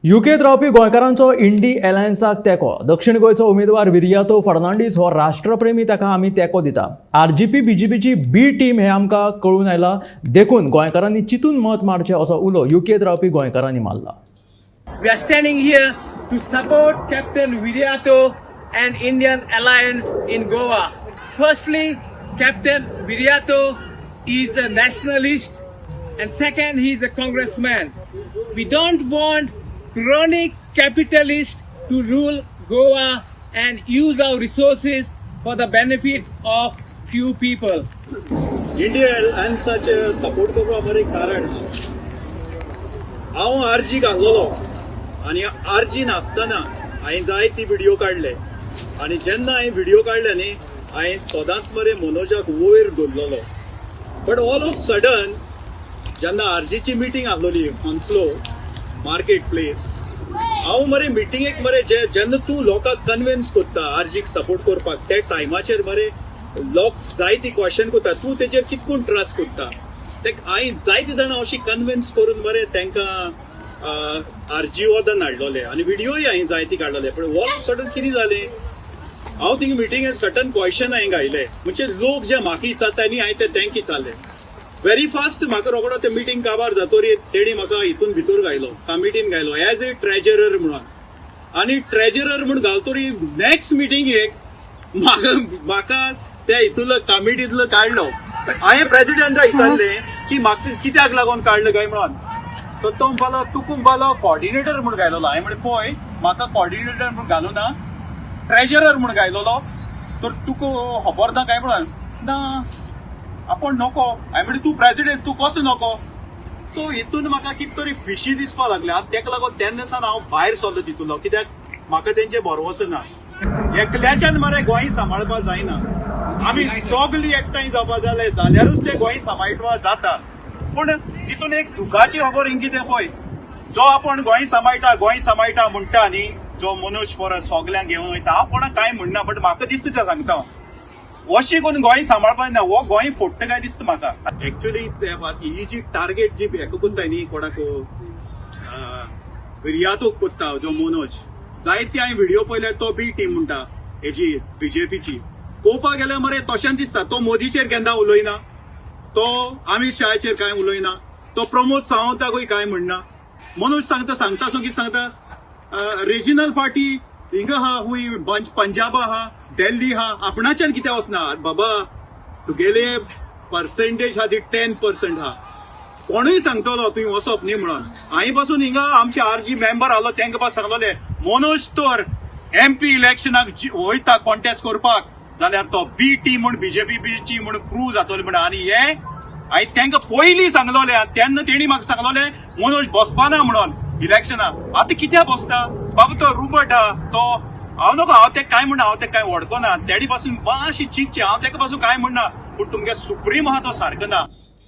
युकेत रावपी गोंयकारांचो इंडी एलायन्साक तेंको. दक्षिण गोंयचो उमेदवार विरियातो फर्नांडीस हो राष्ट्रप्रेमी, ताका आमी तेंको दिता. आरजीपी बीजेपीची बी टीम हें आमकां कळून आयलां, देखून गोंयकारांनी चिंतून मत मारचें असो उलो युकेत रावपी गोंयकारांनी मारला. We are standing here to support Captain Viriato and Indian Alliance in Goa. Firstly, Captain Viriato is a nationalist, and second, he is a congressman. We don't want chronic capitalists to rule Goa and use our resources for the benefit of few people. India अलायन्साचे support करपा मरे कारण हांव RG घातलेलो आनी RG नासतना हांवें जायती video काडले आनी जेन्ना हांवें व्हिडिओ काडले न्ही, हांवें सदांच मरे मनोजाक वयर दवरलेलो. बट ऑल ऑफ सडन जेन्ना आरजीची मिटींग आसलोली हॉन्सलो मार्केट प्लेस, हांव मरे मिटिंगेक मरे जे जेन्ना तूं लोकांक कन्विन्स करता आरजीक सपोर्ट करपाक, त्या टायमाचेर मरे लोक जायती क्वेश्चन करता, तूं तेजेर कितकून ट्रस्ट करता. ते हांवें जायते जाणां अशी कन्विन्स करून मरे तांकां आरजी वदान हाडलोले आनी व्हिडियोय हांवें जायती काडलोले. पण ऑल ऑफ सडन कितें जालें, हांव थिंगा मिटिंगेक सर्टन क्वेश्चन हांवें घायले, म्हणजे लोक जे म्हाका विचारता न्ही, हांवें ते तांकां विचारले. व्हेरी फास्ट म्हाका रोकडो ते मिटींग काबार जातोरी तेणी म्हाका हितून भितर घायलो, कमिटीन घायलो एज ए ट्रेजरर म्हणून. आनी ट्रेजरर म्हूण घालतोरी नेक्स्ट मिटिंगेक म्हाका त्या हितून कमिटींतलो काडलो. हांवें प्रेसिडेंटा विचारलें की म्हाका कित्याक लागून काडलो काय म्हणून, तर तो म्हणपालो, तुका म्हणपालो कॉर्डिनेटर म्हूण घायलोलो. हांवें म्हणलें, पळय, म्हाका कॉर्डिनेटर म्हूण घालूं ना, ट्रेजरर म्हूण घायलोलो, तर तुका खबर ना काय म्हणून. ना, आपूण नको. हांवें म्हणलें, तूं प्रेसिडेंट, तूं कसो नको? सो हितून म्हाका कितें तरी फिशी दिसपाक लागलें आनी तेका लागून तेन्ना सावन हांव भायर सरलो तितूंतलो, कित्याक म्हाका तेंचे भरवसो ना. एकल्याच्यान मरे गोंय सांबाळपाक जायना. आमी सगळीं एकठांय जावपा जाले जाल्यारूच ते गोंय सांबाळपा जाता. पूण तितून एक दुखाची खबर हिंग कितें पळय, जो आपण गोंय सांबाळटा, गोंय सांबाळटा म्हणटा न्ही, जो मनोज परब सगल्यांक घेवन वयता, हांव कोणाक कांय म्हणना, बट म्हाका दिसता तें सांगता हांव. अशी करून गोंय सांबाळपाक ना, हो गोंय फोडटा काय दिसता म्हाका. एक्चुअली ही जी टार्गेट जी हेका करता न्ही, कोणाक विरियातोक कोत्ता जो मनोज, जायते हांवें व्हिडिओ पळयले, तो बी टीम म्हणटा हेजी बीजेपीची. पळोवपाक गेल्यार मरे तशेंच दिसता. तो मोदीचेर केन्ना उलयना, तो अमित शहाचेर कांय उलयना, तो प्रमोद सावंताकूय कांय म्हणना. मनोज सांगता सांगता, सो कितें सांगता, रिजनल पार्टी हिंगा आहा, हुंय पंजाब आहा, दिल्ली आहा, आपणाच्यान कित्याक वचना? बाबा, तुगेले पर्सेंटेज आहा ती 10% आहा. कोणूय सांगतलो तुवें वचप न्ही म्हणून. हांवें पासून हिंगा आमचे आरजी मेंबर आलो, तांकां पासून सांगलोले, मनोज तर एमपी इलेक्शनाक वयता कॉन्टेस्ट करपाक जाल्यार तो बी टी म्हूण, बीजेपी ची म्हूण प्रूव जातलो म्हण. आनी हे हांवें तांकां पयलीं सांगलोले आनी तेन्ना तेणी म्हाका सांगलोले मनोज बसपाना म्हणून इलेक्शनाक. आतां कित्याक बसता बाबा? तो रुबट आहा तो. हांव नको, हांव तेका कांय म्हणना, हांव तेका कांय वळखना. तेणी पासून मातशी चिंतचें. हांव तेका पासून कांय म्हणना, पूण तुमगे सुप्रीम आहा तो सारको ना.